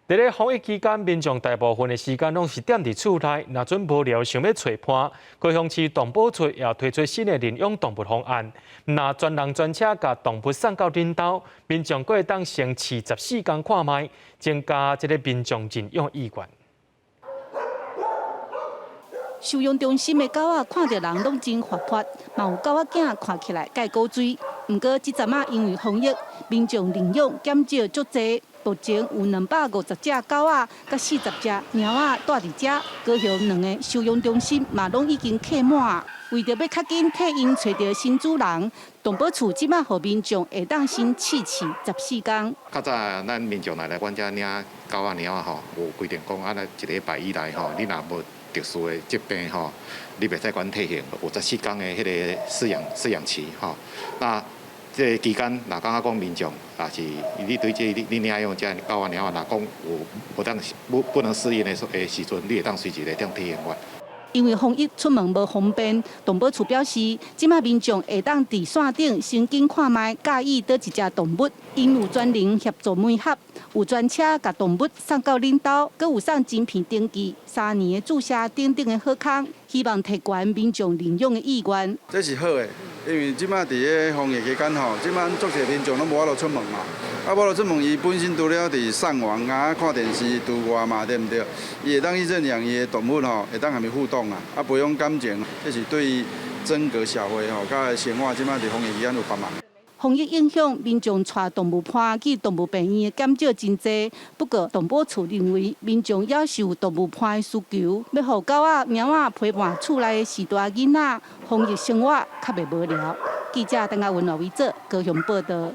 佇咧防疫期間，民眾大部分的時間攏是踮佇厝內，若準無聊想欲揣伴，高雄市動保處也推出新的認養動物方案，若專人專車共動物送到恁兜，民眾閣會當先試14工看覓，增加這个民眾認養意願。收容中心的狗仔看著人攏真活潑，嘛有狗仔囝看起來蓋古錐。毋過這陣仔因為防疫，民眾領養減少足濟。目前有250隻狗仔，佮40隻貓仔蹛佇遮。高雄兩个收容中心嘛攏已經客滿。為著欲較緊替𪜶揣著新主人，動保處這擺予民眾會當先試飼14工。較早咱民眾來來阮遮領狗仔貓仔吼，有規定講，啊，一禮拜以內吼，你若無特殊的疾病吼，你袂使閣退行，有14工的彼个飼養期吼。那這个期間，若感覺講民眾也是你對這你領養這狗仔貓仔，若講有無當不不能適應的時陣，你會當隨時來當退還阮。因為防疫出門無方便，動保處表示，這擺民眾會當佇線頂先揀看覓佮意佗一隻動物，𪜶有專人協助媒合，有專車共動物送到恁兜，閣有送晶片登記、3年的注射等等的好康，希望提懸民眾認養的意願。這是好的，因為這擺佇咧防疫期間吼，這擺足濟民眾攏無法度出門嘛，啊，無法度出門，伊本身除了佇上網啊、看電視除外嘛，對毋對？伊會當去認養伊的動物吼，會當佮伊互動啊，啊，培養感情，這是對整個社會吼，佮生活這擺佇防疫期間有幫忙。防疫影響，民眾帶動物伴去動物病院的減少真濟。不過，動保處認為，民眾猶是有動物伴的需求，欲予狗仔、貓仔陪伴厝內的序大囡仔，防疫生活較袂無聊。記者鄧亞文、羅維哲高雄報道。